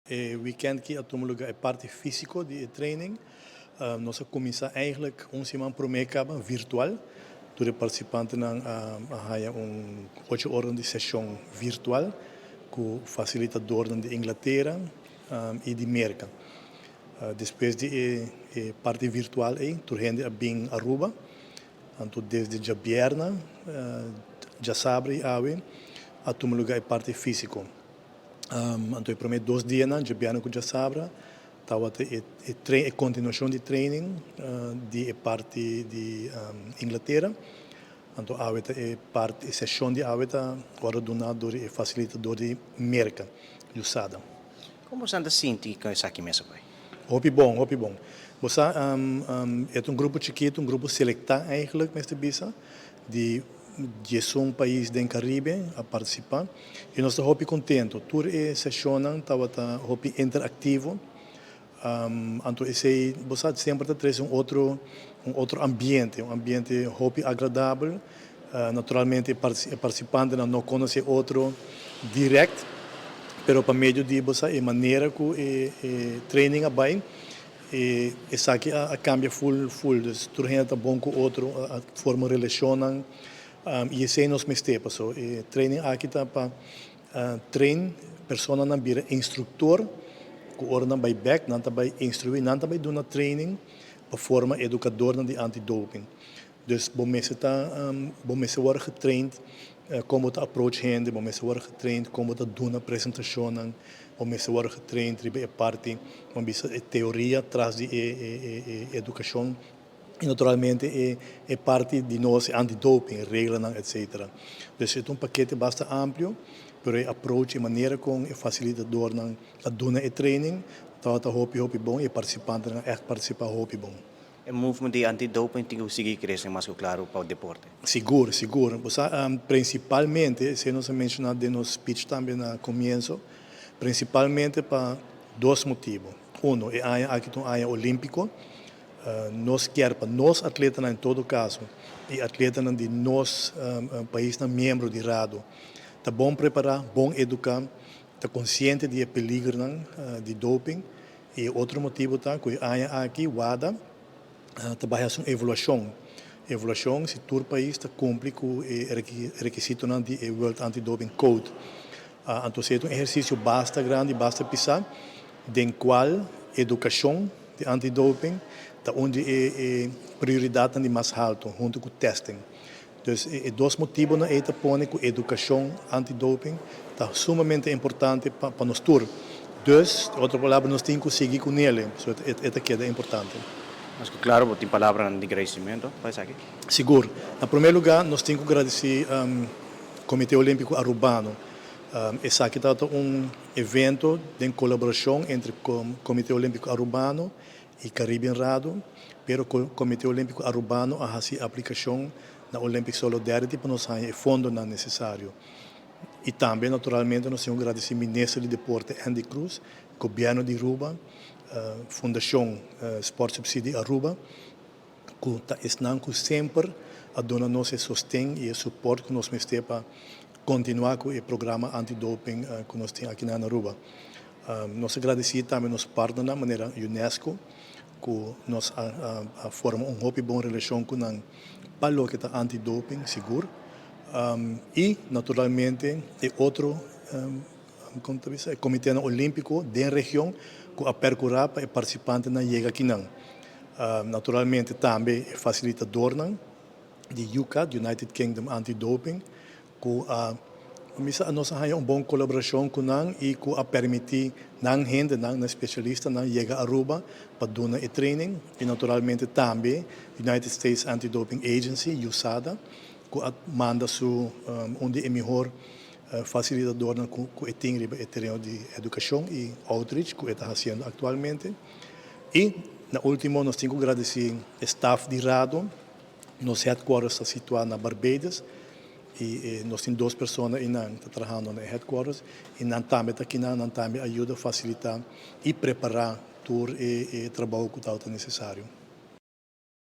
E weekend aki a tuma luga e parti fisico di e training. Nos a cuminsa eigenlijk un siman prome caba virtual. Tur e participantenan a haya un 8 ora di sesion virtual cu facilitadornan di Inglatera y di Merca. Despues di e parti virtual ey, tur hende a bin Aruba. Anto desde diabierna, diasabra y awe, a tuma luga e parti fisico. Anto e prome 2 dianan, diabierna cu diasabra, tabata e continuacion di training di e parti di Inglatera. Anto awe ta e parti, e sesion di awe ta wordo duna door e facilitador di Merca, USADA. Con bo ta sinti cu esaki mes a bay? Hopi bon, hopi bon. Bo e un grupo chikito, un grupo selecta eigenlijk, mester bisa, di 11 pais den Caribe a participa. Y nos ta hopi contento. Tur e sesionnan tabata hopi interactivo. Anto esey, bo semper ta trece un otro ambiente, un ambiente hopi agradabel. Naturalmente, e participantenan no conoce otro direct, pero pa medio di bo e manera cu e training a bay, e esaki a cambia full full, dus tur hende ta bon cu otro, a forma relacion y esey nos mester, paso e training aki ta pa train personanan bira instructor, cu ora nan bay back, nan ta bay instrui, nan ta bay duna training pa forma educadornan di anti-doping. Dus bo mester ta bo mester worden getraind con ta approach hende, bo mester worden getraind con ta duna presentacion, bo mester worden getraind riba e parti, ban bisa, e teoria tras di e educacion y naturalmente e parti di nos anti-doping, reglanan, etc. Dus e ta un pakete basta amplio, pero e approach e manera con e facilitadornan a duna e training, tabata hopi hopi bon y e participantenan echt participa hopi bon. E movement di anti-doping tin cu sigui crece mas claro pa e deporte. Sigur, sigur. Principalmente, si nos a menciona den nos speech tambe na comienso, principalmente pa dos motibo. Uno, e aña aki un aña olimpico. Nos kier pa nos atletanan en todo caso y atletanan di nos paisnan miembro di RADO, ta bon prepara, bon educa, ta consciente di peligernan di doping. Y otro motibo ta cu e aña aki WADA ta bay haci un evaluacion. Evaluacion si tur pais ta cumpli cu e requisitonan di World Anti-Doping Code. Anto e un ehercicio basta grandi, basta pisa, den cual educacion di anti-doping ta un di e prioridadnan di mas halto, hunto cu testing. Dus e dos motibonan ey ta pone cu educacion anti-doping ta sumamente importante pa nos tur. Dus, otro palabra, nos tin cu sigui cu ne, so e ta keda importante. Mas claro, bo tin palabra di agradecimento pa esaki? Sigur. Na prome lugar, nos tin cu gradici Comite Olimpico Arubano. Esaki ta un evento di colaboracion entre Comite Olimpico Arubano y Caribbean Rado, pero Comite Olimpico Arubano a haci aplicacion na Olympic Solidarity pa nos e fondonan necesario. Y tambe, naturalmente, nos tin cu gradici Minister di Deporte Endy Croes, Gobierno di Aruba, Fundacion Sport Subsidie Aruba, cu ta esnan cu semper a duna nos e sosten y e support cu nos mester pa continua cu e programa anti-doping cu nos tin aki na Aruba. Nos ta gradici tambe nos partnernan manera UNESCO, cu nos a forma un hopi bon relacion cu nan pa loke ta anti-doping, sigur. Y, naturalmente, e otro con ta bisa, e Comite Olimpico den region cu a percura pa e participantenan yega akinan. Naturalmente, tambe e facilitadornan di UKAD, United Kingdom Anti-Doping, cu a misa nos a un bon colaboracion cu nan y cu a permiti nan hendenan, nan specialistanan yega Aruba pa duna e training y naturalmente tambe United States Anti-Doping Agency, USADA, cu a manda su un di e mihor facilitadornan cu e tin riba e tereno di educacion y outreach cu e ta haciendo actualmente. Y na ultimo nos tin cu gradici staff di RADO. Nos headquarters ta situa na Barbados y nos tin dos persona cu ta trahando na headquarters y nan tambe ta aki, nan tambe a yuda facilita y prepara tur e trabou cu ta necesario.